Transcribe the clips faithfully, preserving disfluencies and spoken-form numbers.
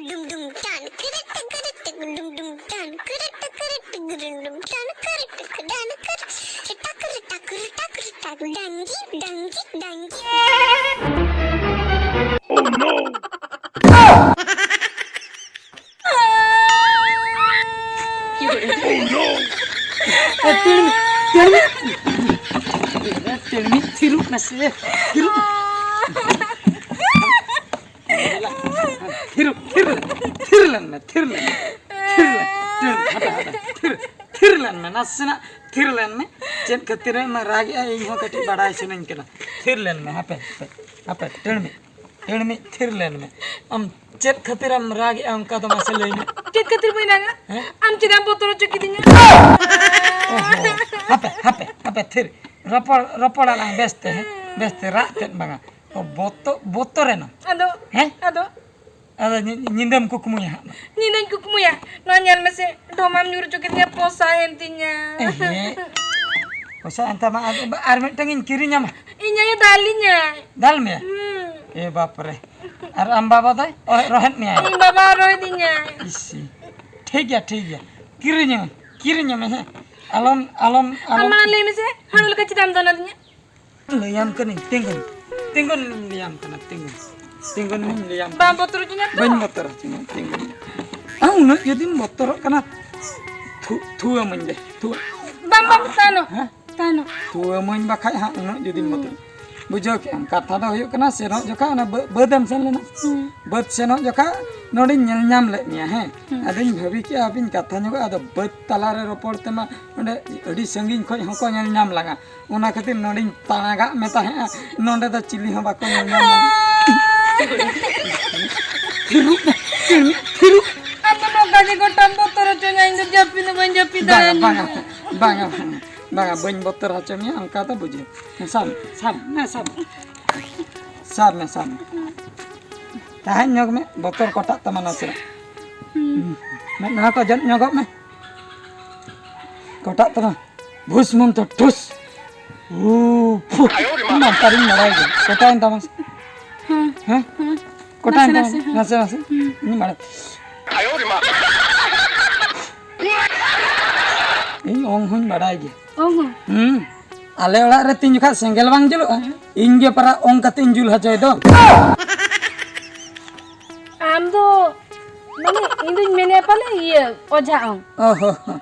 Dum dum dan, kiri tak kiri tak, dum dum dan, kiri tak kiri tak, dum dum dan, kiri tak dan, kiri tak tak tak tak, dangi dangi dangi. Oh no! Oh no! ᱛᱤᱞᱢᱤ, ᱛᱤᱞᱢᱤ, ᱛᱤᱞᱢᱤ, ᱛᱷᱤᱨᱩᱜ ᱢᱮᱥᱮ, ᱛᱷᱤᱨᱩᱜ᱾ ᱛᱷᱤᱨ, ᱛᱷᱤᱨ, ᱛᱷᱤᱨ ᱞᱮᱱ ᱢᱮ, ᱛᱷᱤᱨ ᱞᱮᱱ ᱢᱮ, ᱛᱷᱤᱨ ᱞᱮᱱ, ᱛᱷᱤᱨ ᱞᱮᱱ, ᱦᱟᱯᱮ, ᱦᱟᱯᱮ, ᱛᱷᱤᱨ, ᱛᱷᱤᱨ ᱞᱮᱱ ᱢᱮ, ᱱᱟᱥᱮᱱᱟᱜ ᱛᱷᱤᱨ ᱞᱮᱱ ᱢᱮ᱾ ᱪᱮᱫ ᱠᱷᱟᱹᱛᱤᱨ ᱮᱢ ᱨᱟᱜᱮᱜᱼᱟ, ᱤᱧ ᱦᱚᱸ ᱠᱟᱹᱴᱤᱡ ᱵᱟᱰᱟᱭ ᱥᱟᱱᱟᱧ ᱠᱟᱱᱟ᱾ ᱛᱷᱤᱨ ᱞᱮᱱ ᱢᱮ, ᱦᱟᱯᱮ, ᱦᱟᱯᱮ, ᱦᱟᱯᱮ, ᱴᱟᱹᱲᱢᱤ, ᱴᱟᱹᱲᱢᱤ, ᱛᱷᱤᱨ ᱞᱮᱱ ᱢᱮ᱾ ᱟᱢ ᱪᱮᱫ ᱠᱷᱟᱹᱛᱤᱨ ᱮᱢ ᱨᱟᱜᱮᱜᱼᱟ ᱚᱱᱠᱟ ᱫᱚ, ᱢᱟᱥᱮ ᱞᱟᱹᱭ ᱢᱮ᱾ ᱪᱮᱫ ᱠᱷᱟᱹᱛᱤᱨ ᱵᱟᱹᱧ ᱨᱟᱜᱟ? ᱦᱮᱸ? ᱟᱢ ᱪᱮᱫᱟᱜ ᱮᱢ ᱵᱚᱛᱚᱨ ᱦᱚᱪᱚ ᱠᱤᱫᱤᱧᱟ? ᱚᱦᱚ, ᱦᱟᱯᱮ, ᱦᱟᱯᱮ, ᱦᱟᱯᱮ, ᱛᱷᱤᱨ᱾ ᱨᱚᱯᱚᱲ, ᱨᱚᱯᱚᱲ ᱟᱞᱟᱝ ᱵᱮᱥᱛᱮ, ᱦᱮᱸ? ᱵᱮᱥᱛᱮ, ᱨᱟᱜ ᱛᱮᱫ ᱵᱟᱝᱟ᱾ ᱚ, ᱵᱚᱛᱚ-, ᱵᱚᱛᱚᱨᱮᱱᱟᱢ᱾ ᱟᱫᱚ, ᱦᱮᱸ? ᱟᱫᱚ? ᱟᱫᱚ ᱧᱤ-, ᱧᱤᱫᱟᱹᱢ ᱠᱩᱠᱢᱩᱭᱟ ᱦᱟᱸᱜ᱾ ᱧᱤᱫᱟᱹᱧ ᱠᱩᱠᱢᱩᱭᱟ, ᱱᱚᱣᱟ ᱧᱮᱞ ᱢᱮᱥᱮ, ᱰᱷᱚᱢᱟᱢ ᱧᱩᱨ ᱦᱚᱪᱚ ᱠᱤᱫᱤᱧᱟ, ᱯᱚᱥᱟ ᱮᱱ ᱛᱤᱧᱟ᱾ ᱮᱦᱮᱸ᱾ ᱯᱚᱥᱟ ᱮᱱ ᱛᱟᱢᱟ, ᱟᱫᱚ ᱟᱨ ᱢᱤᱫᱴᱟᱝ ᱤᱧ ᱠᱤᱨᱤᱧᱟᱢᱟ᱾ ᱤᱧ ᱟᱭᱳ ᱫᱟᱞᱤᱧᱟᱭ᱾ ᱫᱟᱞ ᱢᱮᱭᱟ? ᱦᱩᱸ᱾ ᱮ ᱵᱟᱯ ᱨᱮ᱾ ᱟᱨ ᱟᱢ ᱵᱟᱵᱟ ᱫᱚᱭ ᱚ-, ᱨᱚᱦᱮᱫ ᱢᱮᱭᱟᱭ? ᱤᱧ ᱵᱟᱵᱟ ᱨᱚᱦᱮᱫᱤᱧᱟᱭ᱾ ᱤᱥᱤ᱾ ᱴᱷᱤᱠ ᱜᱮᱭᱟ, ᱴᱷᱤᱠ ᱜᱮᱭᱟ᱾ ᱠᱤᱨᱤᱧᱟᱢᱟᱹᱧ, ᱠᱤᱨᱤᱧᱟᱢᱟᱹᱧ, ᱦᱮᱸ᱾ ᱟᱞᱚᱢ, ᱟᱞᱚᱢ, ᱟᱢ ᱟᱞᱚᱢ᱾ ᱢᱟ ᱞᱟᱹᱭ ᱢᱮᱥᱮ, ᱦᱟᱹᱬᱩ ᱞᱮᱠᱟ ᱪᱮᱫᱟᱜ ᱮᱢ ᱫᱚᱱ ᱟᱹᱫᱤᱧᱟ? ᱞᱟᱹᱭᱟᱢ ᱠᱟᱹᱱᱟᱹᱧ, ᱛᱤᱸᱜᱩᱱ᱾ ᱛᱤᱸᱜᱩᱱ ᱞᱟᱹᱭᱟᱢ ᱠᱟᱱᱟ, ᱛᱤᱸᱜᱩᱱ᱾ ᱛᱤᱸᱜᱩᱱ ᱢᱮᱧ ᱞᱟᱹᱭᱟᱢ ᱠᱟᱱᱟ᱾ ᱵᱟᱢ ᱵᱚᱛᱚᱨ ᱦᱚᱪᱚᱧᱟ ᱛᱚ? ᱵᱟᱹᱧ ᱵᱚᱛᱚᱨ ᱦᱚᱪᱚᱧᱟ, ᱛᱤᱸᱜᱩᱱ᱾ ᱟᱢ ᱩᱱᱟᱹᱜ ᱡᱩᱫᱤᱢ ᱵᱚᱛᱚᱨᱚᱜ ᱠᱟᱱᱟ, ᱛᱷᱩ-, ᱛᱷᱩᱣᱟᱹᱢᱟᱹᱧ ᱫᱮ, ᱛᱷᱩᱣᱟᱹ᱾ ᱵᱟᱝ, ᱵᱟᱝ, ᱛᱟᱦᱮᱱᱚᱜ, ᱦᱮᱸ? ᱛᱟᱦᱮᱱᱚᱜ᱾ ᱛᱷᱩᱣᱟᱹᱢᱟᱹᱧ ᱵᱟᱠᱷᱟᱡ ᱦᱟᱸᱜ ᱩᱱᱟᱹᱜ ᱡᱩᱫᱤᱢ ᱵᱚᱛᱚᱨ᱾ ᱵᱩᱡᱷᱟᱹᱣ ᱠᱮᱜᱼᱟᱢ? ᱠᱟᱛᱷᱟ ᱫᱚ ᱦᱩᱭᱩᱜ ᱠᱟᱱᱟ, ᱥᱮᱱᱚᱜ ᱡᱚᱠᱷᱟ ᱚᱱᱟ ᱵᱟᱹ-, ᱵᱟᱹᱫ ᱮᱢ ᱥᱮᱱ ᱞᱮᱱᱟ? ᱦᱩᱸ᱾ ᱵᱟᱹᱫ ᱥᱮᱱᱚᱜ ᱡᱚᱠᱷᱟ ᱱᱚᱰᱮᱧ ᱧᱮᱞ ᱧᱟᱢ ᱞᱮᱫ ᱢᱮᱭᱟ, ᱦᱮᱸ? ᱦᱩᱸ᱾ ᱟᱫᱚᱧ ᱵᱷᱟᱹᱵᱤ ᱠᱮᱜᱼᱟ, ᱦᱟᱯᱮᱧ ᱠᱟᱛᱷᱟ ᱧᱚᱜᱚᱜᱼᱟ, ᱟᱫᱚ ᱵᱟᱹᱫ ᱛᱟᱞᱟᱨᱮ ᱨᱚᱯᱚᱲ ᱛᱮᱢᱟ ᱚᱸᱰᱮ ᱟᱹᱰᱤ ᱥᱟᱺᱜᱤᱧ ᱠᱷᱚᱡ ᱦᱚᱸᱠᱚ ᱧᱮᱞ ᱧᱟᱢ ᱞᱟᱝᱟ᱾ ᱚᱱᱟ ᱠᱷᱟᱹᱛᱤᱨ ᱱᱚᱰᱮᱧ ᱛᱟᱲᱟᱜᱟᱜ ᱢᱮ ᱛᱟᱦᱮᱸᱜᱼᱟ, ᱱᱚᱰᱮ ᱫᱚ ᱪᱤᱞᱤ ᱦᱚᱸ ᱵᱟᱠᱚ ᱧᱮᱞ ᱧᱟᱢ ᱞᱟᱝᱟ᱾ ᱛᱷᱤᱨᱩᱜ ᱢᱮ, ᱛᱷᱤᱨᱩᱜ, ᱛᱷᱤᱨᱩᱜ᱾ ᱟᱢ ᱫᱚ ᱱᱚᱝᱠᱟ ᱜᱮ ᱜᱚᱴᱟᱢ ᱵᱚᱛᱚᱨ ᱦᱚᱪᱚᱧᱟ, ᱤᱧ ᱫᱚ ᱡᱟᱹᱯᱤᱫ ᱦᱚᱸ ᱵᱟᱹᱧ ᱡᱟᱹᱯᱤᱫ ᱵᱟᱝᱟ, ᱫᱟᱲᱮᱭᱟᱜᱼᱟ᱾ ᱵᱟᱝᱟ, ᱵᱟᱝᱟ, ᱵᱟᱝᱟ, ᱵᱟᱹᱧ ᱵᱚᱛᱚᱨ ᱦᱚᱪᱚ ᱢᱮᱭᱟ, ᱚᱱᱠᱟ ᱫᱚ ᱵᱩᱡᱷᱟᱹᱣ᱾ ᱥᱟᱵ, ᱥᱟᱵ, ᱱᱮ ᱥᱟᱵ᱾ ᱥᱟᱵ ᱢᱮ, ᱥᱟᱵ ᱢᱮ᱾ ᱛᱟᱦᱮᱸ ᱧᱚᱜ ᱢᱮ, ᱵᱚᱛᱚᱨ ᱠᱚᱴᱟᱜ ᱛᱟᱢᱟ ᱱᱟᱥᱮᱱᱟᱜ᱾ ᱦᱩᱸ᱾ ᱢᱮᱫᱦᱟ ᱠᱚ ᱡᱚᱫ ᱧᱚᱜᱚᱜ ᱢᱮ᱾ ᱠᱚᱴᱟᱜ ᱛᱟᱢᱟ᱾ ᱵᱷᱩᱥ ᱢᱚᱱᱛᱚᱨ ᱴᱷᱩᱥ᱾ ᱩ, ᱯᱷᱩ᱾ ᱚᱱᱟ ᱚᱱᱠᱟᱨᱤᱧ ᱵᱟᱲᱟᱭ ᱜᱮ᱾ ᱠᱚᱴᱟᱭᱮᱱ ᱛᱟᱢᱟ ᱥᱮ? ᱦᱮᱸ᱾ ᱦᱮᱸ? ᱦᱮᱸ᱾ ᱠᱚᱴᱟᱭ ᱱᱟᱥᱮ, ᱛᱟᱢᱟ, ᱱᱟᱥᱮ᱾ ᱱᱟᱥᱮ, ᱱᱟᱥᱮ᱾ ᱦᱩᱸ᱾ ᱤᱧ ᱵᱟᱲᱟᱭ᱾ ᱤᱧ ᱚᱝ ᱦᱚᱸᱧ ᱵᱟᱲᱟᱭ ᱜᱮᱭᱟ᱾ ᱚᱝ ᱦᱚᱸ? ᱦᱩᱸ᱾ ᱟᱞᱮ ᱚᱲᱟᱜ ᱨᱮ ᱛᱤᱱ ᱡᱚᱠᱷᱟᱡ ᱥᱮᱸᱜᱮᱞ ᱵᱟᱝ ᱡᱩᱞᱩᱜᱼᱟ, ᱦᱩᱸ᱾ ᱤᱧ ᱜᱮ ᱯᱟᱨᱟ ᱚᱝ ᱠᱟᱛᱮ ᱤᱧ ᱡᱩᱞ ᱦᱚᱪᱚᱭ ᱫᱚ᱾ ᱟᱢ ᱫᱚ, ᱢᱟᱱᱮ, ᱤᱧ ᱫᱩᱧ ᱢᱮᱱᱮᱫ ᱯᱟᱞᱮ ᱤᱭᱟᱹ, ᱚᱡᱷᱟ ᱚᱝ᱾ ᱚ ᱦᱚ᱾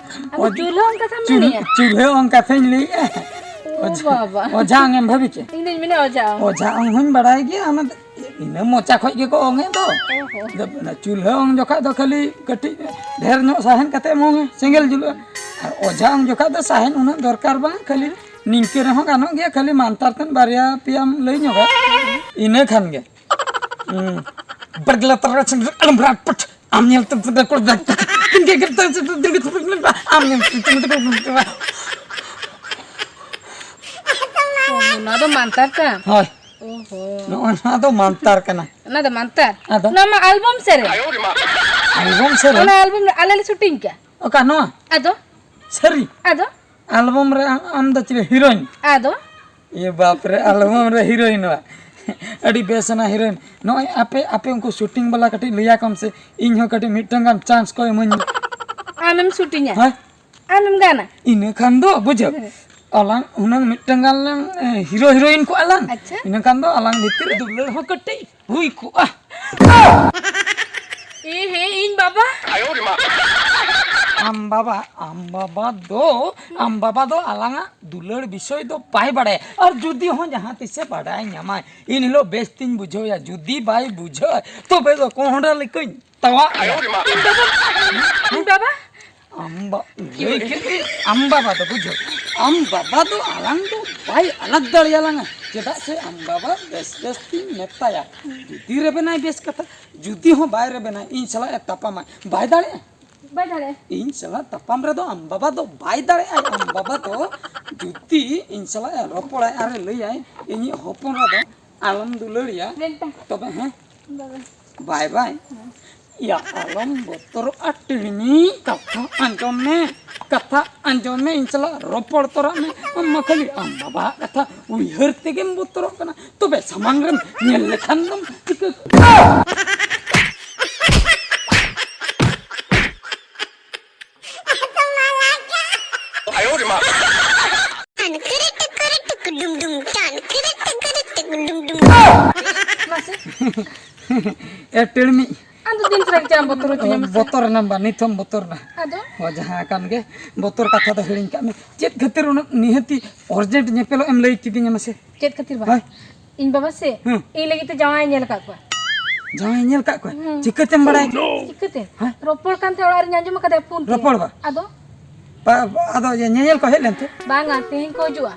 ᱟᱢ ᱫᱚ ᱚᱡ-, ᱪᱩᱞᱦᱟᱹ ᱚᱝ ᱠᱟᱛᱷᱟᱢ ᱪᱩᱞ-, ᱢᱮᱱᱮᱫᱼᱟ? ᱪᱩᱞᱦᱟᱹ ᱚᱝ ᱠᱟᱛᱷᱟᱧ ᱞᱟᱹᱭᱮᱫᱼᱟ᱾ ᱚ ᱚᱡᱷᱟ, ᱵᱟᱵᱟ᱾ ᱚᱡᱷᱟ ᱚᱝ ᱮᱢ ᱵᱷᱟᱵᱤ ᱪᱮᱫ? ᱤᱧ ᱫᱩᱧ ᱢᱮᱱᱮᱫ ᱚᱡᱷᱟ ᱚᱝ᱾ ᱚᱡᱷᱟ ᱚᱝ ᱦᱚᱸᱧ ᱵᱟᱲᱟᱭ ᱜᱮᱭᱟ, ᱚᱱᱟ ᱫᱚ ᱤᱱᱟᱹ ᱢᱚᱪᱟ ᱠᱷᱚᱡ ᱜᱮᱠᱚ ᱚᱝ ᱮᱫ ᱫᱚ᱾ ᱚ ᱦᱚ᱾ ᱟᱫᱚ ᱚᱱᱟ ᱪᱩᱞᱦᱟᱹ ᱚᱝ ᱡᱚᱠᱷᱟᱡ ᱫᱚ ᱠᱷᱟᱹᱞᱤ ᱠᱟᱹᱴᱤᱡ ᱰᱷᱮᱨ ᱧᱚᱜ ᱥᱟᱦᱮᱱ ᱠᱟᱛᱮ ᱮᱢ ᱚᱝᱟ, ᱥᱮᱸᱜᱮᱞ ᱡᱩᱞᱩᱜᱼᱟ᱾ ᱟᱨ ᱚᱡᱷᱟ ᱚᱝ ᱡᱚᱠᱷᱟᱡ ᱫᱚ ᱥᱟᱦᱮᱱ ᱩᱱᱟᱹᱜ ᱫᱚᱨᱠᱟᱨ ᱵᱟᱝ, ᱠᱷᱟᱹᱞᱤ ᱱᱤᱝᱠᱟᱹ ᱨᱮᱦᱚᱸ ᱜᱟᱱᱚᱜ ᱜᱮᱭᱟ, ᱠᱷᱟᱹᱞᱤ ᱢᱟᱱᱛᱟᱨ ᱛᱮᱫ ᱵᱟᱨᱭᱟ ᱯᱮᱭᱟᱢ ᱞᱟᱹᱭ ᱧᱚᱜᱟ, ᱤᱱᱟᱹ ᱠᱷᱟᱱ ᱜᱮ᱾ ᱦᱩᱸ᱾ ᱵᱟᱨᱜᱞᱟ ᱛᱟᱨᱟ ᱪᱷᱤᱝ ᱟᱞᱚᱢ ᱨᱟᱜᱽ ᱯᱟᱴ᱾ ᱟᱢ ᱧᱮᱞ ᱛᱮ ᱫᱚ ᱠᱚᱲᱟ ᱫᱟᱜ ᱛᱤᱱ ᱜᱮ ᱜᱮ ᱛᱟᱨ ᱪᱷᱤᱝ ᱫᱤᱱ ᱜᱮ ᱛᱟᱨ ᱟᱢ ᱧᱮᱞ ᱛᱮ ᱫᱚ ᱠᱚᱲᱟ ᱫᱟᱜ᱾ ᱚ, ᱱᱚᱣᱟ ᱫᱚ ᱢᱟᱱᱛᱟᱨ ᱠᱟᱱᱟ? ᱦᱳᱭ᱾ ᱚ ᱦᱚ᱾ ᱱᱚᱜᱼᱚ ᱱᱚᱣᱟ ᱫᱚ ᱢᱟᱱᱛᱟᱨ ᱠᱟᱱᱟ᱾ ᱚᱱᱟ ᱫᱚ ᱢᱟᱱᱛᱟᱨ? ᱟᱫᱚ? ᱱᱚᱣᱟ ᱢᱟ ᱟᱞᱵᱚᱢ ᱥᱮᱨᱮᱧ᱾ ᱟᱞᱵᱚᱢ ᱥᱮᱨᱮᱧ? ᱚᱱᱟ ᱟᱞᱵᱚᱢ ᱨᱮ ᱟᱞᱮ ᱞᱮ ᱥᱩᱴᱤᱝ ᱠᱮᱜᱼᱟ᱾ ᱚᱠᱟ ᱱᱚᱣᱟ? ᱟᱫᱚ? ᱥᱟᱹᱨᱤ? ᱟᱫᱚ? ᱟᱞᱵᱚᱢ ᱨᱮ ᱟᱢ, ᱟᱢ ᱫᱚ ᱪᱤᱞᱤ ᱦᱤᱨᱳᱭᱤᱱ? ᱟᱫᱚ? ᱤᱭᱟᱹ ᱵᱟᱯ ᱨᱮ, ᱟᱞᱵᱚᱢ ᱨᱮ ᱦᱤᱨᱳᱭᱤᱱ ᱵᱟ᱾ ᱟᱹᱰᱤ ᱵᱮᱥ ᱚᱱᱟ ᱦᱤᱨᱳᱭᱤᱱ᱾ ᱱᱚᱜᱼᱚᱭ ᱟᱯᱮ, ᱟᱯᱮ ᱩᱱᱠᱩ ᱥᱩᱴᱤᱝ ᱵᱟᱞᱟ ᱠᱟᱹᱴᱤᱡ ᱞᱟᱹᱭ ᱟᱠᱚᱢ ᱥᱮ, ᱤᱧ ᱦᱚᱸ ᱠᱟᱹᱴᱤᱡ ᱢᱤᱫᱴᱟᱝ ᱜᱟᱱ ᱪᱟᱱᱥ ᱠᱚ ᱤᱢᱟᱹᱧ ᱢᱮ᱾ ᱟᱢᱮᱢ ᱥᱩᱴᱤᱝᱟ? ᱦᱮᱸ? ᱟᱢᱮᱢ ᱜᱟᱱᱟ? ᱤᱱᱟᱹ ᱠᱷᱟᱱ ᱫᱚ ᱵᱩᱡᱷᱟᱹᱣ᱾ ᱦᱮᱸ᱾ ᱟᱞᱟᱝ ᱦᱩᱱᱟᱹᱝ ᱢᱤᱫᱴᱟᱝ ᱜᱟᱱ ᱞᱟᱝ, ᱮ, ᱦᱤᱨᱳ ᱦᱤᱨᱳᱭᱤᱱ ᱠᱚᱜᱼᱟ ᱞᱟᱝ᱾ ᱟᱪᱪᱷᱟ᱾ ᱤᱱᱟᱹ ᱠᱷᱟᱱ ᱫᱚ ᱟᱞᱟᱝ ᱵᱷᱤᱛᱤᱨ ᱨᱮ ᱫᱩᱞᱟᱹᱲ ᱦᱚᱸ ᱠᱟᱹᱴᱤᱡ ᱦᱩᱭ ᱠᱚᱜᱼᱟ᱾ ᱮ ᱦᱮ, ᱤᱧ ᱵᱟᱵᱟ᱾ ᱟᱢ ᱵᱟᱵᱟ, ᱟᱢ ᱵᱟᱵᱟ ᱫᱚ, ᱟᱢ ᱵᱟᱵᱟ ᱫᱚ ᱟᱞᱟᱝᱟᱜ ᱫᱩᱞᱟᱹᱲ ᱵᱤᱥᱚᱭ ᱫᱚ ᱵᱟᱭ ᱵᱟᱲᱟᱭᱟ᱾ ᱟᱨ ᱡᱩᱫᱤ ᱦᱚᱸ ᱡᱟᱦᱟᱸ ᱛᱤᱥᱮ ᱵᱟᱰᱟᱭ ᱧᱟᱢᱟᱭ, ᱤᱱ ᱦᱤᱞᱳᱜ ᱵᱮᱥ ᱛᱤᱧ ᱵᱩᱡᱷᱟᱹᱣᱟ᱾ ᱡᱩᱫᱤ ᱵᱟᱭ ᱵᱩᱡᱷᱟᱹᱣᱟ, ᱛᱚᱵᱮ ᱫᱚ ᱠᱚᱸᱦᱰᱟ ᱞᱮᱠᱟᱧ ᱛᱟᱣᱟᱜ ᱟᱭᱟ᱾ ᱤᱧ ᱵᱟᱵᱟ, ᱤᱧ ᱵᱟᱵᱟ᱾ ᱟᱢ ᱵᱟ-, ᱞᱟᱹᱭ ᱠᱮᱫ ᱫᱚᱧ, ᱟᱢ ᱵᱟᱵᱟ ᱫᱚ ᱵᱩᱡᱷᱟᱹᱣ, ᱟᱢ ᱵᱟᱵᱟ ᱫᱚ ᱟᱞᱟᱝ ᱫᱚ ᱵᱟᱭ ᱟᱞᱟᱜᱽ ᱫᱟᱲᱮᱭᱟᱞᱟᱝᱟ᱾ ᱪᱮᱫᱟᱜ ᱥᱮ ᱟᱢ ᱵᱟᱵᱟ ᱵᱮᱥ ᱵᱮᱥ ᱛᱤᱧ ᱢᱮᱛᱟᱭᱟ, ᱡᱩᱫᱤ ᱨᱮᱵᱮᱱᱟᱭ ᱵᱮᱥ ᱠᱟᱛᱷᱟ, ᱡᱩᱫᱤ ᱦᱚᱸ ᱵᱟᱭ ᱨᱮᱵᱮᱱᱟᱭ, ᱤᱧ ᱥᱟᱞᱟᱜ ᱮ ᱛᱟᱯᱟᱢᱟ, ᱵᱟᱭ ᱫᱟᱲᱮᱭᱟᱜᱼᱟ᱾ ᱵᱟᱭ ᱫᱟᱲᱮᱭᱟᱜᱼᱟ᱾ ᱤᱧ ᱥᱟᱞᱟᱜ ᱛᱟᱯᱟᱢ ᱨᱮᱫᱚ ᱟᱢ ᱵᱟᱵᱟ ᱫᱚ ᱵᱟᱭ ᱫᱟᱲᱮᱭᱟᱜᱼᱟ᱾ ᱟᱢ ᱵᱟᱵᱟ ᱫᱚ ᱡᱩᱫᱤ ᱤᱧ ᱥᱟᱞᱟᱜ ᱮ ᱨᱚᱯᱚᱲᱟᱭ ᱟᱨ ᱮ ᱞᱟᱹᱭᱟᱭ, ᱤᱧᱤᱡ ᱦᱚᱯᱚᱱ ᱨᱮᱫᱚ ᱟᱞᱚᱢ ᱫᱩᱞᱟᱹᱲᱤᱭᱟ, ᱢᱮᱱᱛᱮ᱾ ᱛᱚᱵᱮ ᱦᱮᱸ, ᱵᱟᱵᱟ᱾ ᱵᱟᱭ ᱵᱟᱭ᱾ ᱦᱮᱸ᱾ ᱭᱟ ᱟᱞᱚᱢ ᱵᱚᱛᱚᱨᱚᱜᱼᱟ ᱴᱤᱲᱢᱤ, ᱠᱟᱛᱷᱟ ᱟᱸᱡᱚᱢ ᱢᱮ, ᱠᱟᱛᱷᱟ ᱟᱸᱡᱚᱢ ᱢᱮ, ᱤᱧ ᱥᱟᱞᱟᱜ ᱨᱚᱯᱚᱲ ᱛᱚᱨᱟᱜ ᱢᱮ᱾ ᱟᱢ ᱢᱟ ᱠᱷᱟᱹᱞᱤ ᱟᱢ ᱵᱟᱵᱟᱣᱟᱜ ᱠᱟᱛᱷᱟ ᱩᱭᱦᱟᱹᱨ ᱛᱮᱜᱮᱢ ᱵᱚᱛᱚᱨᱚᱜ ᱠᱟᱱᱟ, ᱛᱚᱵᱮ ᱥᱟᱢᱟᱝ ᱨᱮᱢ ᱧᱮᱞ ᱞᱮᱠᱷᱟᱱ ᱫᱚᱢ ᱪᱤᱠᱟᱹ? ᱢᱟᱥᱮ᱾ ᱮ ᱴᱤᱲᱢᱤ᱾ ᱟᱢ ᱫᱚ ᱫᱤᱱ ᱥᱟᱨᱟ ᱜᱮ ᱪᱮᱫ ᱮᱢ ᱵᱚᱛᱚᱨ ᱦᱚᱪᱚᱧᱟ ᱢᱟᱥᱮ? ᱵᱚᱛᱚᱨ ᱮᱱᱟᱢ ᱵᱟ, ᱱᱤᱛ ᱦᱚᱸᱢ ᱵᱚᱛᱚᱨ ᱮᱱᱟ᱾ ᱟᱫᱚ? ᱦᱚᱸ, ᱡᱟᱦᱟᱸ ᱠᱟᱱ ᱜᱮ, ᱵᱚᱛᱚᱨ ᱠᱟᱛᱷᱟ ᱫᱚ ᱦᱤᱲᱤᱧ ᱠᱟᱜ ᱢᱮ᱾ ᱪᱮᱫ ᱠᱷᱟᱹᱛᱤᱨ ᱩᱱᱟᱹᱜ ᱱᱤᱦᱟᱹᱛᱤ urgent ᱧᱮᱯᱮᱞᱚᱜ ᱮᱢ ᱞᱟᱹᱭ ᱠᱤᱫᱤᱧᱟ ᱢᱟᱥᱮ? ᱪᱮᱫ ᱠᱷᱟᱹᱛᱤᱨ ᱵᱟ? ᱦᱳᱭ᱾ ᱤᱧ ᱵᱟᱵᱟ ᱥᱮ, ᱦᱩᱸ᱾ ᱤᱧ ᱞᱟᱹᱜᱤᱫ ᱛᱮ ᱡᱟᱶᱟᱭ ᱧᱮᱞ ᱟᱠᱟᱫ ᱠᱚᱣᱟ᱾ ᱡᱟᱶᱟᱭ ᱧᱮᱞ ᱟᱠᱟᱫ ᱠᱚᱣᱟ? ᱦᱩᱸ᱾ ᱪᱤᱠᱟᱹᱛᱮᱢ ᱵᱟᱲᱟᱭ? ᱪᱤᱠᱟᱹᱛᱮ? ᱦᱮᱸ? ᱨᱚᱯᱚᱲ ᱠᱟᱱ ᱛᱟᱦᱮᱸ, ᱚᱲᱟᱜ ᱨᱤᱧ ᱟᱸᱡᱚᱢ ᱟᱠᱟᱫᱟ ᱯᱷᱳᱱ ᱛᱮ᱾ ᱨᱚᱯᱚᱲ ᱵᱟ? ᱟᱫᱚ? ᱵᱟ-, ᱟᱫᱚ ᱤᱭᱟᱹ ᱧᱮᱧᱮᱞ ᱠᱚ ᱦᱮᱡ ᱞᱮᱱ ᱛᱮ? ᱵᱟᱝᱟ, ᱛᱮᱦᱮᱧ ᱠᱚ ᱦᱤᱡᱩᱜᱼᱟ᱾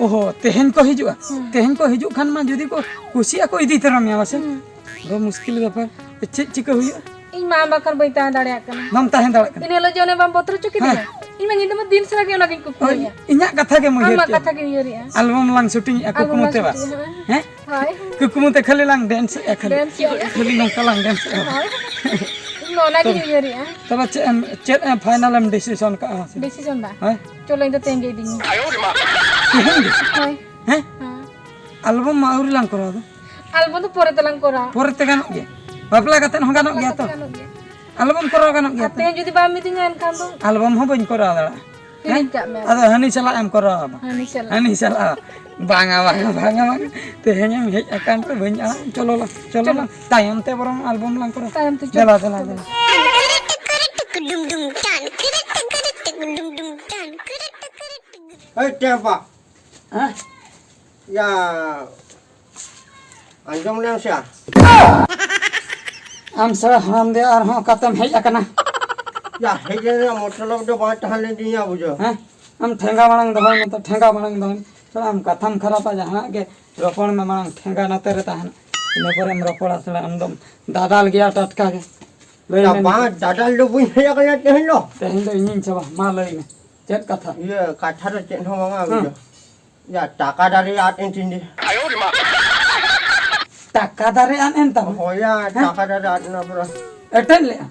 ᱚᱦᱚ, ᱛᱮᱦᱮᱧ ᱠᱚ ᱦᱤᱡᱩᱜᱼᱟ? ᱦᱩᱸ᱾ ᱛᱮᱦᱮᱧ ᱠᱚ ᱦᱤᱡᱩᱜ ᱠᱷᱟᱱ ᱢᱟ ᱡᱩᱫᱤ ᱠᱚ ᱠᱩᱥᱤᱜᱼᱟ ᱠᱚ ᱤᱫᱤ ᱛᱚᱨᱟ ᱢᱮᱭᱟ ᱢᱟᱥᱮ᱾ ᱦᱩᱸ᱾ ᱟᱫᱚ ᱢᱩᱥᱠᱤᱞ ᱵᱮᱯᱟᱨ᱾ ᱪᱮᱫ ᱪᱤᱠᱟᱹ ᱦᱩᱭᱩᱜᱼᱟ? ᱤᱧ ᱢᱟ ᱟᱢ ᱵᱟᱠᱷᱟᱱ ᱵᱟᱹᱧ ᱛᱟᱦᱮᱸ ᱫᱟᱲᱮᱭᱟᱜ ᱠᱟᱱᱟ᱾ ᱵᱟᱢ ᱛᱟᱦᱮᱸ ᱫᱟᱲᱮᱭᱟᱜ ᱠᱟᱱᱟ? ᱤᱱᱟᱹ ᱦᱤᱞᱳᱜ ᱡᱮ ᱚᱱᱮ ᱵᱟᱢ ᱵᱚᱛᱚᱨ ᱦᱚᱪᱚ ᱠᱤᱫᱤᱧᱟ, ᱦᱮᱸ᱾ ᱤᱧ ᱢᱟ ᱧᱤᱫᱟᱹ ᱢᱟ ᱫᱤᱱ ᱥᱟᱨᱟ ᱜᱮ ᱚᱱᱟᱜᱤᱧ ᱦᱳᱭ, ᱠᱩᱠᱢᱩᱭᱟ᱾ ᱤᱧᱟᱹᱜ ᱠᱟᱛᱷᱟ ᱜᱮ ᱩᱭᱦᱟᱹᱨ ᱟᱢᱟᱜ ᱠᱮᱫ᱾ ᱠᱟᱛᱷᱟ ᱜᱤᱧ ᱩᱭᱦᱟᱹᱨᱮᱜᱼᱟ᱾ ᱟᱞᱵᱚᱢ ᱞᱟᱝ ᱥᱩᱴᱤᱝᱮᱜᱼᱟ ᱟᱞᱵᱚᱢ ᱠᱩᱠᱢᱩ ᱞᱟᱝ ᱛᱮ ᱵᱟ? ᱥᱩᱴᱤᱝᱮᱜᱼᱟ᱾ ᱦᱮᱸ? ᱦᱳᱭ᱾ ᱠᱩᱠᱢᱩ ᱛᱮ ᱠᱷᱟᱹᱞᱤ ᱞᱟᱝ ᱰᱮᱱᱥᱮᱜᱼᱟ ᱠᱷᱟᱹᱞᱤ᱾ ᱰᱮᱱᱥᱮᱜᱼᱟ᱾ ᱠᱷᱟᱹᱞᱤ ᱱᱚᱝᱠᱟ ᱞᱟᱝ ᱰᱮᱱᱥᱮᱜᱼᱟ᱾ ᱦᱳᱭ᱾ ᱤᱧ ᱢᱟ ᱚᱱᱟᱜᱤᱧ ᱛᱚᱵᱮ, ᱩᱭᱦᱟᱹᱨᱮᱜᱼᱟ᱾ ᱛᱚᱵᱮ ᱪᱮᱫ ᱮᱢ, ᱪᱮᱫ ᱮᱢ ᱯᱷᱟᱭᱱᱟᱞ ᱮᱢ ᱰᱤᱥᱤᱥᱚᱱ ᱠᱟᱜᱼᱟ ᱢᱟᱥᱮ? ᱰᱤᱥᱤᱥᱚᱱ ᱵᱟ? ᱦᱳᱭ᱾ ᱪᱚᱞᱚ, ᱤᱧ ᱫᱚ ᱛᱮᱦᱮᱧ ᱜᱮ ᱤᱫᱤᱧ ᱢᱮ᱾ ᱛᱮᱦᱮᱧ ᱜᱮ? ᱦᱳᱭ᱾ ᱦᱮᱸ? ᱦᱮᱸ᱾ ᱟᱞᱵᱚᱢ ᱢᱟ ᱟᱹᱣᱨᱤ ᱞᱟᱝ ᱠᱚᱨᱟᱣ ᱫᱚ᱾ ᱟᱞᱵᱚᱢ ᱫᱚ ᱯᱚᱨᱮ ᱛᱮᱞᱟᱝ ᱠᱚᱨᱟᱣᱟ᱾ ᱯᱚᱨᱮ ᱛᱮ ᱜᱟᱱᱚᱜ ᱜᱮᱭᱟ? ᱵᱟᱯᱞᱟ ᱠᱟᱛᱮᱫ ᱦᱚᱸ ᱜᱟᱱᱚᱜ ᱜᱮᱭᱟ ᱛᱚ? ᱜᱟᱱᱚᱜ ᱜᱮᱭᱟ᱾ ᱟᱞᱵᱚᱢ ᱠᱚᱨᱟᱣ ᱜᱟᱱᱚᱜ ᱜᱮᱭᱟ ᱟᱨ ᱛᱚ? ᱛᱮᱦᱮᱧ ᱡᱩᱫᱤ ᱵᱟᱢ ᱤᱫᱤᱧᱟ ᱮᱱᱠᱷᱟᱱ ᱫᱚ? ᱟᱞᱵᱚᱢ ᱦᱚᱸ ᱵᱟᱹᱧ ᱠᱚᱨᱟᱣ ᱫᱟᱲᱮᱭᱟᱜᱼᱟ᱾ ᱦᱮᱸ? ᱦᱤᱲᱤᱧ ᱠᱟᱜ ᱢᱮ᱾ ᱟᱫᱚ ᱦᱟᱹᱱᱤ ᱥᱟᱞᱟᱜ ᱮᱢ ᱠᱚᱨᱟᱣᱟ ᱵᱟ? ᱦᱟᱹᱱᱤ ᱥᱟᱞᱟᱜ᱾ ᱦᱟᱹᱱᱤ ᱥᱟᱞᱟᱜ᱾ ᱵᱟᱝᱟ, ᱵᱟᱝᱟ, ᱵᱟᱝᱟ, ᱵᱟᱝᱟ᱾ ᱛᱮᱦᱮᱧ ᱮᱢ ᱦᱮᱡ ᱟᱠᱟᱱ ᱛᱮ ᱵᱟᱹᱧ ᱟᱲᱟᱜ, ᱪᱚᱞᱚ ᱞᱟᱝ, ᱪᱚᱞᱚ ᱪᱚᱞᱚ᱾ ᱞᱟᱝ᱾ ᱛᱟᱭᱚᱢ ᱛᱮ ᱵᱚᱨᱚᱝ ᱟᱞᱵᱚᱢ ᱞᱟᱝ ᱠᱚᱨᱟᱣᱟ᱾ ᱛᱟᱭᱚᱢ ᱛᱮ ᱪᱚᱞᱚ᱾ ᱫᱮᱞᱟ, ᱫᱮᱞᱟ, ᱫᱮᱞᱟ᱾ ᱮᱭ ᱴᱮᱯᱟ᱾ ᱦᱮᱸ? ᱭᱟ, ᱟᱸᱡᱚᱢ ᱞᱮᱢ ᱥᱮ᱾ ᱟᱢ ᱥᱟᱞᱟ ᱦᱟᱲᱟᱢ ᱫᱮ ᱟᱨᱦᱚᱸ ᱚᱠᱟᱛᱮᱢ ᱦᱮᱡ ᱟᱠᱟᱱᱟ? ᱭᱟ, ᱦᱮᱡ ᱨᱮᱱᱟᱜ ᱢᱚᱛᱞᱚᱵ ᱫᱚ ᱵᱟᱝ ᱛᱟᱦᱮᱸ ᱞᱮᱱ ᱛᱤᱧᱟ, ᱵᱩᱡᱷᱟᱹᱣ᱾ ᱦᱮᱸ? ᱟᱢ ᱴᱷᱮᱸᱜᱟ ᱢᱟᱲᱟᱝ ᱫᱚᱦᱚᱭ ᱢᱮ ᱛᱚ, ᱴᱷᱮᱸᱜᱟ ᱢᱟᱲᱟᱝ ᱫᱚᱦᱚᱭ ᱢᱮ᱾ ᱥᱟᱞᱟ ᱟᱢ ᱠᱟᱛᱷᱟᱢ ᱠᱷᱟᱨᱟᱯᱟ, ᱡᱟᱦᱟᱱᱟᱜ ᱜᱮ ᱨᱚᱯᱚᱲ ᱢᱮ ᱢᱟᱲᱟᱝ, ᱴᱷᱮᱸᱜᱟ ᱱᱚᱛᱮ ᱨᱮ ᱛᱟᱦᱮᱱᱟ, ᱤᱱᱟᱹ ᱯᱚᱨᱮᱢ ᱨᱚᱯᱚᱲᱟ᱾ ᱥᱟᱞᱟ ᱟᱢ ᱫᱚᱢ ᱫᱟᱫᱟᱞ ᱜᱮᱭᱟ ᱴᱟᱴᱠᱟ ᱜᱮ᱾ ᱞᱟᱹᱭ ᱭᱟ ᱢᱮ ᱵᱟᱝ, ᱱᱤᱛᱚᱜ᱾ ᱫᱟᱫᱟᱞ ᱫᱚ ᱵᱟᱹᱧ ᱦᱮᱡ ᱟᱠᱟᱱᱟ ᱛᱮᱦᱮᱧ ᱫᱚ᱾ ᱛᱮᱦᱮᱧ ᱫᱚ ᱤᱧᱤᱧ ᱪᱟᱵᱟ, ᱢᱟ ᱞᱟᱹᱭ ᱢᱮ, ᱪᱮᱫ ᱠᱟᱛᱷᱟ? ᱤᱭᱟᱹ, ᱠᱟᱛᱷᱟ ᱫᱚ ᱪᱮᱫ ᱦᱚᱸ ᱵᱟᱝᱟ, ᱦᱮᱸ᱾ ᱵᱩᱡᱷᱟᱹᱣ᱾ ᱭᱟ, ᱴᱟᱠᱟ ᱫᱟᱨᱮ ᱟᱫ ᱮᱱ ᱛᱤᱧ ᱫᱤ᱾ ᱴᱟᱠᱟ ᱫᱟᱨᱮ ᱟᱫ ᱮᱱ ᱛᱟᱢᱟ? ᱦᱳᱭ ᱭᱟ, ᱦᱮᱸ? ᱴᱟᱠᱟ ᱫᱟᱨᱮ ᱟᱫ ᱮᱱᱟ ᱯᱩᱨᱟᱹ᱾ ᱮᱴᱮᱫ ᱞᱮᱜᱼᱟ?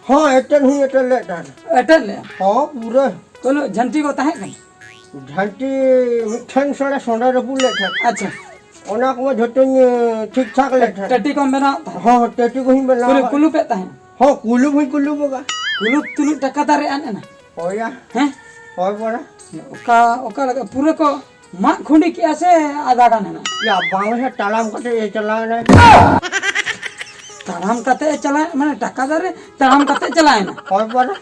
ᱦᱚᱸ, ᱮᱴᱮᱫ ᱦᱚᱸᱧ ᱮᱴᱮᱫ ᱞᱮᱫ ᱛᱟᱦᱮᱸᱫ᱾ ᱮᱴᱮᱫ ᱞᱮᱜᱼᱟ? ᱦᱚᱸ, ᱯᱩᱨᱟᱹ᱾ ᱠᱳᱱᱳ ᱡᱷᱟᱹᱱᱴᱤ ᱠᱚ ᱛᱟᱦᱮᱸ ᱠᱟᱱᱟ? ᱡᱷᱟᱹᱱᱴᱤ ᱢᱤᱫᱴᱷᱮᱱ ᱥᱚᱲᱟ ᱥᱚᱸᱰᱟ ᱨᱟᱹᱯᱩᱫ ᱞᱮᱫ ᱛᱟᱦᱮᱸᱫ᱾ ᱟᱪᱪᱷᱟ᱾ ᱚᱱᱟ ᱠᱚᱢᱟ ᱡᱷᱚᱛᱚᱧ, ᱮ, ᱴᱷᱤᱠ ᱴᱷᱟᱠ ᱞᱮᱫ ᱛᱟᱦᱮᱸᱫ᱾ ᱴᱟᱹᱴᱤ ᱠᱚᱢ ᱵᱮᱱᱟᱣ ᱛᱟᱦᱮᱸᱫ? ᱦᱚᱸ, ᱦᱚᱸ, ᱴᱟᱹᱴᱤ ᱠᱚᱦᱚᱸᱧ ᱵᱮᱱᱟᱣ ᱠᱩᱞᱩᱯ, ᱠᱟᱜ᱾ ᱠᱩᱞᱩᱯᱮᱫ ᱛᱟᱦᱮᱸᱫ? ᱦᱚᱸ, ᱠᱩᱞᱩᱯ ᱦᱚᱸᱧ ᱠᱩᱞᱩᱯ ᱟᱠᱟᱫ᱾ ᱠᱩᱞᱩᱯ ᱛᱩᱞᱩᱯ ᱴᱟᱠᱟ ᱫᱟᱨᱮ ᱟᱫ ᱮᱱᱟ? ᱦᱳᱭᱟ᱾ ᱦᱮᱸ? ᱦᱳᱭ ᱯᱟᱨᱟ᱾ ᱚᱠᱟ, ᱚᱠᱟ ᱞᱮᱠᱟ? ᱯᱩᱨᱟᱹ ᱠᱚ ᱢᱟᱜ ᱠᱷᱩᱸᱰᱤ ᱠᱮᱜᱼᱟ ᱥᱮ ᱟᱫᱷᱟ ᱜᱟᱱ ᱦᱮᱱᱟᱜ? ᱭᱟ, ᱵᱟᱝ ᱦᱮ, ᱛᱟᱲᱟᱢ ᱠᱟᱛᱮ ᱮ ᱪᱟᱞᱟᱣ ᱮᱱᱟᱭ᱾ ᱛᱟᱲᱟᱢ ᱠᱟᱛᱮ ᱮ ᱪᱟᱞᱟᱣ, ᱢᱟᱱᱮ ᱴᱟᱠᱟ ᱫᱟᱨᱮ ᱛᱟᱲᱟᱢ ᱠᱟᱛᱮ ᱪᱟᱞᱟᱣ ᱮᱱᱟ? ᱦᱳᱭ ᱯᱟᱨᱟ᱾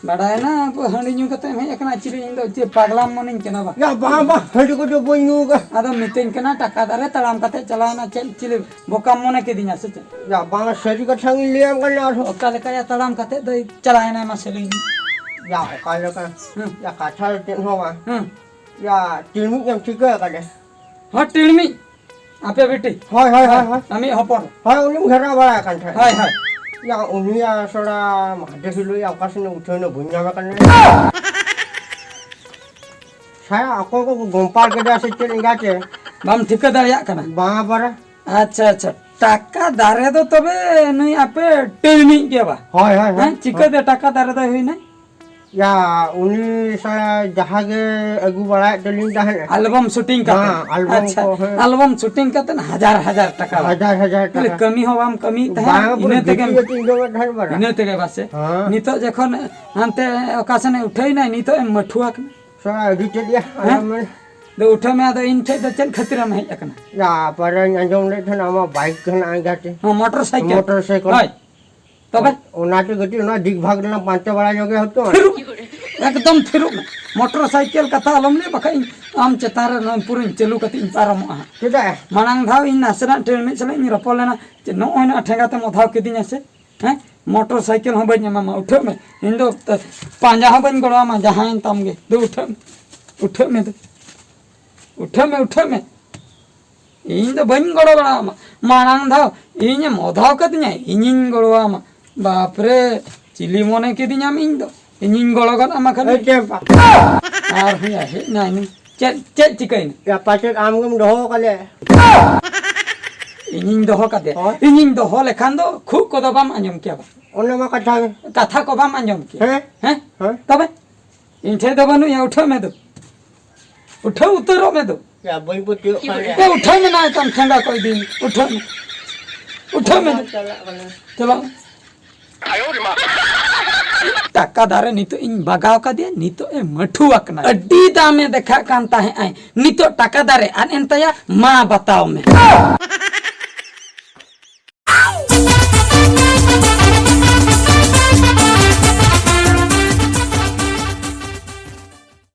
ᱵᱟᱰᱟᱭᱮᱱᱟ, ᱦᱟᱺᱰᱤ ᱧᱩ ᱠᱟᱛᱮ ᱮᱢ ᱦᱮᱡ ᱟᱠᱟᱱᱟ, ᱪᱤᱞᱤ ᱤᱧ ᱫᱚ ᱪᱮᱫ ᱯᱟᱜᱽᱞᱟᱢ ᱢᱚᱱᱮᱧ ᱠᱟᱱᱟ ᱵᱟ? ᱭᱟ, ᱵᱟᱝ, ᱵᱟᱝ, ᱦᱟᱺᱰᱤ ᱠᱚᱫᱚ ᱵᱟᱹᱧ ᱧᱩ ᱟᱠᱟᱫ᱾ ᱟᱫᱚ ᱢᱤᱛᱟᱹᱧ ᱠᱟᱱᱟ ᱴᱟᱠᱟ ᱫᱟᱨᱮ ᱛᱟᱲᱟᱢ ᱠᱟᱛᱮ ᱪᱟᱞᱟᱣ ᱮᱱᱟ, ᱪᱮᱫ ᱪᱤᱞᱤ ᱵᱚᱠᱟᱢ ᱢᱚᱱᱮ ᱠᱤᱫᱤᱧᱟ ᱥᱮ ᱪᱮᱫ? ᱭᱟ, ᱵᱟᱝ, ᱥᱟᱹᱨᱤ ᱠᱟᱛᱷᱟ ᱜᱤᱧ ᱞᱟᱹᱭᱟᱢ ᱠᱟᱱᱟ ᱟᱨᱦᱚᱸ᱾ ᱚᱠᱟ ᱞᱮᱠᱟ ᱭᱟ ᱛᱟᱲᱟᱢ ᱠᱟᱛᱮ ᱫᱚᱭ ᱪᱟᱞᱟᱣ ᱮᱱᱟ ᱢᱟᱥᱮ ᱞᱟᱹᱭ ᱢᱮ? ᱭᱟ, ᱚᱠᱟ ᱞᱮᱠᱟ? ᱦᱩᱸ᱾ ᱭᱟ, ᱠᱟᱛᱷᱟ ᱫᱚ ᱪᱮᱫ ᱦᱚᱸ ᱵᱟᱝ᱾ ᱦᱩᱸ᱾ ᱭᱟ, ᱛᱤᱞᱢᱤᱡ ᱮᱢ ᱴᱷᱤᱠᱟᱹ ᱟᱠᱟᱫᱮ? ᱦᱚᱸ, ᱛᱤᱞᱢᱤᱡ᱾ ᱟᱯᱮ ᱵᱤᱴᱤ? ᱦᱳᱭ, ᱦᱳᱭ, ᱦᱳᱭ, ᱦᱳᱭ᱾ ᱟᱢᱤᱡ ᱦᱚᱯᱚᱱ? ᱦᱳᱭ, ᱩᱱᱤᱢ ᱜᱷᱮᱨᱟᱣ ᱵᱟᱲᱟ ᱟᱠᱟᱱ ᱛᱟᱦᱮᱸᱫ᱾ ᱦᱳᱭ, ᱦᱳᱭ᱾ ᱭᱟ, ᱩᱱᱤᱭᱟᱜ ᱥᱚᱲᱟ ᱢᱟᱦᱫᱮᱨ ᱦᱤᱞᱳᱜ ᱭᱟ ᱚᱠᱟ ᱥᱮᱱ ᱩᱴᱷᱟᱹᱣ ᱮᱱᱟ ᱵᱟᱹᱧ ᱧᱟᱢᱮ ᱠᱟᱱᱟ᱾ ᱥᱟᱭᱟ ᱚᱠᱚᱭ ᱠᱚ ᱜᱚᱢᱯᱟᱲ ᱠᱮᱫᱮᱭᱟ ᱥᱮ ᱪᱮᱫ ᱮᱸᱜᱟᱛᱮ? ᱵᱟᱢ ᱴᱷᱤᱠᱟᱹ ᱫᱟᱲᱮᱭᱟᱜ ᱠᱟᱱᱟ? ᱵᱟᱝᱟ ᱯᱟᱨᱟ᱾ ᱟᱪᱪᱷᱟ, ᱟᱪᱪᱷᱟ᱾ ᱴᱟᱠᱟ ᱫᱟᱨᱮ ᱫᱚ ᱛᱚᱵᱮ ᱱᱩᱭ ᱟᱯᱮ ᱴᱤᱞᱢᱤᱡ ᱜᱮ ᱵᱟ? ᱦᱳᱭ, ᱦᱳᱭ, ᱦᱳᱭ᱾ ᱦᱮᱸ, ᱪᱤᱠᱟᱹᱛᱮ ᱴᱟᱠᱟ ᱫᱟᱨᱮ ᱫᱚᱭ ᱦᱩᱭᱱᱟ? ᱭᱟ, ᱩᱱᱤ ᱥᱟᱞᱟ ᱡᱟᱦᱟᱸ ᱜᱮ ᱟᱹᱜᱩ ᱵᱟᱲᱟᱭᱮᱫ ᱛᱟᱹᱞᱤᱧ ᱛᱟᱦᱮᱸᱫ᱾ ᱟᱞᱵᱟᱢ ᱥᱩᱴᱤᱝ ᱠᱟᱛᱮ? ᱦᱮᱸ, ᱟᱞᱵᱟᱢ ᱟᱪᱪᱷᱟ, ᱠᱚ, ᱦᱮᱸ᱾ ᱟᱞᱵᱟᱢ ᱥᱩᱴᱤᱝ ᱠᱟᱛᱮ ᱦᱟᱡᱟᱨ ᱦᱟᱡᱟᱨ ᱴᱟᱠᱟ᱾ ᱦᱟᱡᱟᱨ ᱦᱟᱡᱟᱨ ᱛᱟᱦᱞᱮ ᱴᱟᱠᱟ᱾ ᱠᱟᱹᱢᱤ ᱦᱚᱸ ᱵᱟᱢ ᱠᱟᱹᱢᱤᱭᱮᱫ ᱛᱟᱦᱮᱸᱫ, ᱵᱟᱝ, ᱯᱩᱨᱟᱹ ᱤᱱᱟᱹ ᱛᱮᱜᱮᱢ, ᱜᱟᱹᱛᱤ ᱜᱟᱹᱛᱤ ᱤᱧ ᱫᱚ ᱢᱤᱫ ᱰᱷᱮᱨ ᱵᱟᱲᱟ᱾ ᱤᱱᱟᱹ ᱛᱮᱜᱮ ᱵᱟᱥᱮ? ᱦᱮᱸ᱾ ᱱᱤᱛᱚᱜ ᱡᱚᱠᱷᱚᱱ ᱦᱟᱱᱛᱮ ᱚᱠᱟ ᱥᱮᱱᱮ ᱩᱴᱷᱟᱹᱭᱱᱟᱭ, ᱱᱤᱛᱚᱜ ᱮᱢ ᱢᱟᱹᱴᱷᱩᱣᱟ ᱠᱟᱱᱟ᱾ ᱥᱟᱞᱟ ᱟᱹᱰᱤ ᱛᱮᱫ ᱭᱟ, ᱦᱮᱸ? ᱟᱞᱚᱢ ᱢᱮᱱ᱾ ᱫᱚ ᱩᱴᱷᱟᱹᱣ ᱢᱮ, ᱟᱫᱚ ᱤᱧ ᱴᱷᱮᱡ ᱫᱚ ᱪᱮᱫ ᱠᱷᱟᱹᱛᱤᱨᱮᱢ ᱦᱮᱡ ᱟᱠᱟᱱᱟ? ᱭᱟ, ᱯᱟᱨᱟᱧ ᱟᱸᱡᱚᱢ ᱞᱮᱫ ᱛᱟᱦᱮᱱᱟ ᱟᱢᱟᱜ ᱵᱟᱭᱤᱠ ᱦᱮᱱᱟᱜᱼᱟ ᱮᱸᱜᱟᱛᱮ᱾ ᱦᱚᱸ, ᱢᱚᱴᱚᱨ ᱥᱟᱭᱠᱮᱞ᱾ Motor cycle. ᱦᱳᱭ᱾ ᱛᱚᱵᱮ? ᱚᱱᱟᱛᱮ ᱠᱟᱹᱴᱤᱡ ᱚᱱᱟ ᱰᱤᱜᱽ ᱵᱷᱟᱜᱽ ᱨᱮᱱᱟᱜ ᱯᱟᱱᱛᱮ ᱵᱟᱲᱟ ᱧᱚᱜ ᱜᱮ ᱦᱚᱭᱛᱚ᱾ ᱛᱷᱤᱨᱩᱜ, ᱮᱠᱫᱚᱢ ᱛᱷᱤᱨᱩᱜ ᱢᱮ᱾ ᱢᱚᱴᱚᱨ ᱥᱟᱭᱠᱮᱞ ᱠᱟᱛᱷᱟ ᱟᱞᱚᱢ ᱞᱟᱹᱭᱟ, ᱵᱟᱠᱷᱟᱡ ᱤᱧ ᱟᱢ ᱪᱮᱛᱟᱱ ᱨᱮ ᱱᱚᱣᱟ ᱯᱩᱨᱟᱹᱧ ᱪᱟᱹᱞᱩ ᱠᱟᱛᱮ ᱤᱧ ᱯᱟᱨᱚᱢᱚᱜᱼᱟ ᱦᱟᱸᱜ᱾ ᱪᱮᱫᱟᱜ? ᱢᱟᱲᱟᱝ ᱫᱷᱟᱣ ᱤᱧ ᱱᱟᱥᱮᱱᱟᱜ ᱴᱨᱮᱱ ᱢᱤᱫ ᱥᱟᱞᱟᱜ ᱤᱧ ᱨᱚᱯᱚᱲ ᱞᱮᱱᱟ, ᱡᱮ ᱱᱚᱜᱼᱚᱭ ᱱᱚᱣᱟ ᱴᱷᱮᱸᱜᱟ ᱛᱮᱢ ᱚᱫᱷᱟᱣ ᱠᱤᱫᱤᱧᱟ ᱥᱮ? ᱦᱮᱸ? ᱢᱚᱴᱚᱨ ᱥᱟᱭᱠᱮᱞ ᱦᱚᱸ ᱵᱟᱹᱧ ᱮᱢᱟᱢᱟ, ᱩᱴᱷᱟᱹᱜ ᱢᱮ᱾ ᱤᱧ ᱫᱚ ᱯᱟᱸᱡᱟ ᱦᱚᱸ ᱵᱟᱹᱧ ᱜᱚᱲᱚ ᱟᱢᱟ, ᱡᱟᱦᱟᱸᱭᱮᱱ ᱛᱟᱢ ᱜᱮ᱾ ᱫᱩ ᱩᱴᱷᱟᱹᱜ ᱢᱮ᱾ ᱩᱴᱷᱟᱹᱜ ᱢᱮ ᱫᱩ᱾ ᱩᱴᱷᱟᱹᱜ ᱢᱮ, ᱩᱴᱷᱟᱹᱜ ᱢᱮ᱾ ᱤᱧ ᱫᱚ ᱵᱟᱹᱧ ᱜᱚᱲᱚ ᱵᱟᱲᱟ ᱟᱢᱟ᱾ ᱢᱟᱲᱟᱝ ᱫᱷᱟᱣ ᱤᱧᱮᱢ ᱚᱫᱷᱟᱣ ᱠᱟᱫᱤᱧᱟ, ᱤᱧᱤᱧ ᱜᱚᱲᱚ ᱟᱢᱟ᱾ ᱵᱟᱯᱨᱮ, ᱪᱤᱞᱤ ᱢᱚᱱᱮ ᱠᱤᱫᱤᱧᱟᱢ ᱤᱧ ᱫᱚ? ᱤᱧᱤᱧ ᱜᱚᱲᱚ ᱜᱚᱫ ᱟᱢᱟ ᱠᱷᱟᱹᱞᱤ᱾ ᱮ ᱪᱮᱢᱯᱟ᱾ ᱟᱨ ᱦᱩᱭᱟ ᱦᱮᱡ ᱮᱱᱟ ᱤᱧ᱾ ᱪᱮᱫ, ᱪᱮᱫ ᱪᱤᱠᱟᱹᱭᱮᱱᱟ? ᱭᱟ, ᱯᱟᱪᱮᱫ ᱟᱢ ᱜᱮᱢ ᱫᱚᱦᱚ ᱟᱠᱟᱫᱮ᱾ ᱤᱧᱤᱧ ᱫᱚᱦᱚ ᱠᱟᱫᱮᱭᱟ᱾ ᱦᱳᱭ᱾ ᱤᱧᱤᱧ ᱫᱚᱦᱚ ᱞᱮᱠᱷᱟᱱ ᱫᱚ ᱠᱷᱩᱜ ᱠᱚᱫᱚ ᱵᱟᱢ ᱟᱸᱡᱚᱢ ᱠᱮᱭᱟ ᱵᱟ᱾ ᱚᱱᱟ ᱢᱟ ᱠᱟᱛᱷᱟ ᱜᱮ᱾ ᱠᱟᱛᱷᱟ ᱠᱚ ᱵᱟᱢ ᱟᱸᱡᱚᱢ ᱠᱮᱭᱟ᱾ ᱦᱮᱸ᱾ ᱦᱮᱸ? ᱦᱮᱸ᱾ ᱛᱚᱵᱮ ᱤᱧ ᱴᱷᱮᱡ ᱫᱚ ᱵᱟᱹᱱᱩᱜ ᱭᱟ, ᱩᱴᱷᱟᱹᱣ ᱢᱮ ᱫᱩ᱾ ᱩᱴᱷᱟᱹᱣ ᱩᱛᱟᱹᱨᱚᱜ ᱢᱮ ᱫᱩ᱾ ᱭᱟ, ᱵᱟᱹᱧ ᱯᱟᱹᱛᱭᱟᱹᱜ ᱠᱟᱱ ᱭᱟ᱾ ᱮ, ᱩᱴᱷᱟᱹᱣ ᱢᱮ ᱱᱟ, ᱮᱛᱟᱢ ᱴᱷᱮᱸᱜᱟ ᱠᱚ ᱤᱫᱤ᱾ ᱩᱴᱷᱟᱹᱣ ᱢᱮ᱾ ᱩᱴᱷᱟᱹᱣ ᱢᱮ ᱫᱩ᱾ ᱪᱟᱞᱟᱜ ᱠᱟᱱᱟ᱾ ᱪᱟᱞᱟᱜ ᱢᱮ᱾ ᱴᱟᱠᱟ ᱫᱟᱨᱮ ᱱᱤᱛᱚᱜ ᱤᱧ ᱵᱟᱜᱟᱣ ᱠᱟᱫᱮᱭᱟ, ᱱᱤᱛᱚᱜ ᱮ ᱢᱟᱹᱴᱷᱩᱣᱟᱹ ᱠᱟᱱᱟ᱾ ᱟᱹᱰᱤ ᱫᱟᱢ ᱮ ᱫᱮᱠᱷᱟᱜ ᱠᱟᱱ ᱛᱟᱦᱮᱸᱜ ᱟᱭ, ᱱᱤᱛᱚᱜ ᱴᱟᱠᱟ ᱫᱟᱨᱮ ᱟᱫ ᱮᱱ ᱛᱟᱭᱟ, ᱢᱟ ᱵᱟᱛᱟᱣ ᱢᱮ᱾